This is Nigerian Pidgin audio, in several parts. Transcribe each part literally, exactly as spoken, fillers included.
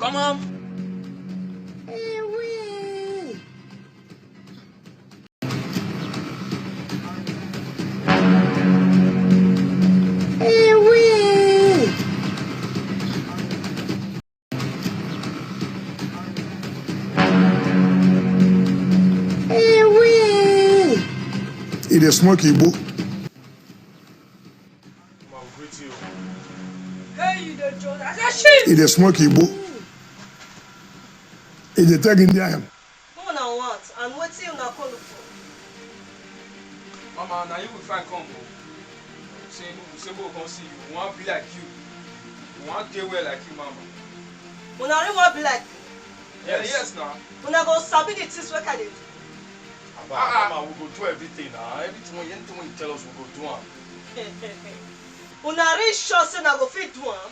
Come on. E dey smoke igbo. Mama, we greet you. Hey, you the John. I said shit. E dey smoke igbo. E dey take Indian. Who una want and wetin una come look for? Mama, na you we find come o. Say, say we come see you. We wan be like you. We wan dey well like you, Mama. Una really wan be like me? Yes, yes, na. Una go sabi the things wey I dey do. Abba, Mama, we go do everything na. Everything wey anything wey you tell us, we go do am. Una really sure say una go fit do am?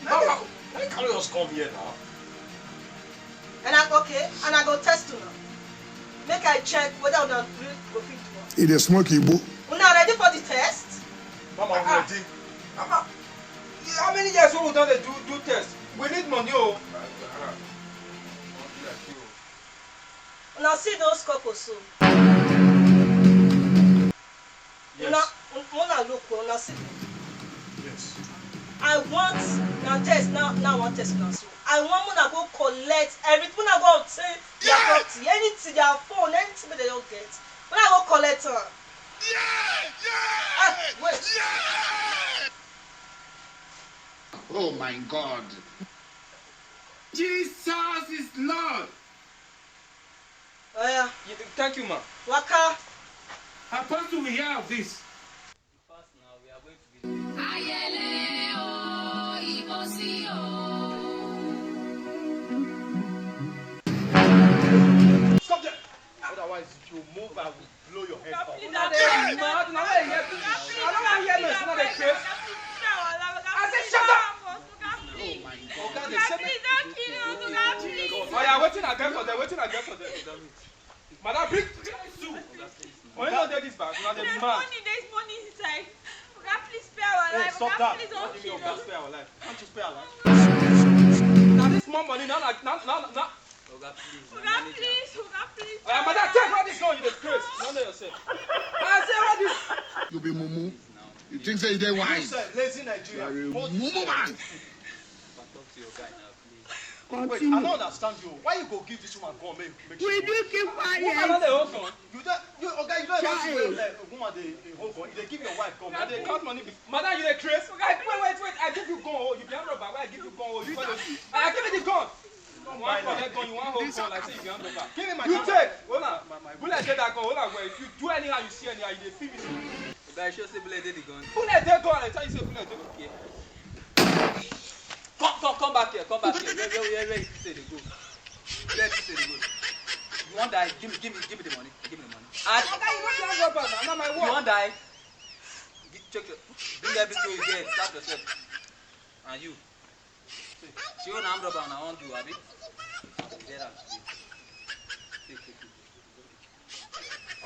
Mama, why you carry us come here now? And I okay, and I go test una. Make I check whether una really go fit do am. E dey smoke igbo. Una ready for the test? Mama, we ready. Mama, how many years wey we don dey do do test? We need money o. Una see those couples so. Una Yes. una look o, una see them. Yes. I want na test now now I wan test una so. I wan una go collect everything, una go obtain their property, anything, their phone, anything wey dem don get. Una go collect am. Ah, wait. Oh my God. Jesus is Lord. Oya, You, thank you, ma. waka. Apostle, we hear of this. Ayele o, ibosi o. Stop there. Otherwise, if you move, I will blow your head off. Una dey mad, una dey hear me. I don't wan hear noise, una dey craze. I say shut up. Oga dey say make. Oya, wetin I get for there? Wetin I get for there? Madam, bring two. Money no dey this bag. Una dey mad. Money, there's money inside. Oga, please spare our Hey, life. Stop Oga, that. Please Don't don't give me kill Oga, us. Spare our life. Can't you spare our life? Now this small money, now like now now now. Oga, please. Oga, please, Oga, please. Uh, madam, take all this gun, you dey craze. No know yourself. I say all this. You be mumu. You think say you dey You wise? sef, lazy You are a Nigeria. mumu man. Talk to your guy now, please. Wait, I don't understand you. Why you go give this woman gun? Make make Will she go? You keep Woman no quiet? Dey hold gun. You don't, you, okay, you don't even see Child. where like, woman dey dey hold gun. You dey give your wife gun. You dey count money. Be, madam, you dey craze. Wait, wait, wait. I give you gun. Oh, you be armed robber. Why I give you gun? Oh, you call your, I give you the gun. You wan collect gun. You wan hold gun like say you be armed robber. Give me my gun. You take. Hold on. Bullet dey that gun. Hold on. Well, if you do anyhow, you see anyhow, you dey feel me. Oga, you sure say bullet dey the gun? Bullet dey gun. I tell you say bullet dey. Okay. Come, come, come back here. Come back here. Where, where, where, where you say dey go? Where you say dey go? You wan die? Give me, give me, give me the money. Give me the money. I, Oga, you no be armed robber na. Na my work. You wan die? Gi- Check your, bring everything you get. Start yourself. And you. See, see, you na armed robber una wan do, abi? Get am today. Take, take, take.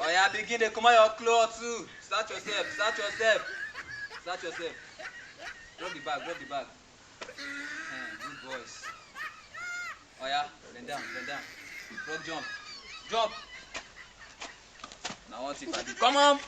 Oya, begin dey comot your cloth too. Start yourself, start yourself. Start yourself. Drop the bag, drop the bag. Eh, good boys. Oya, bend down, bend down. Drop, jump. Jump. Na one thing I do. Come on.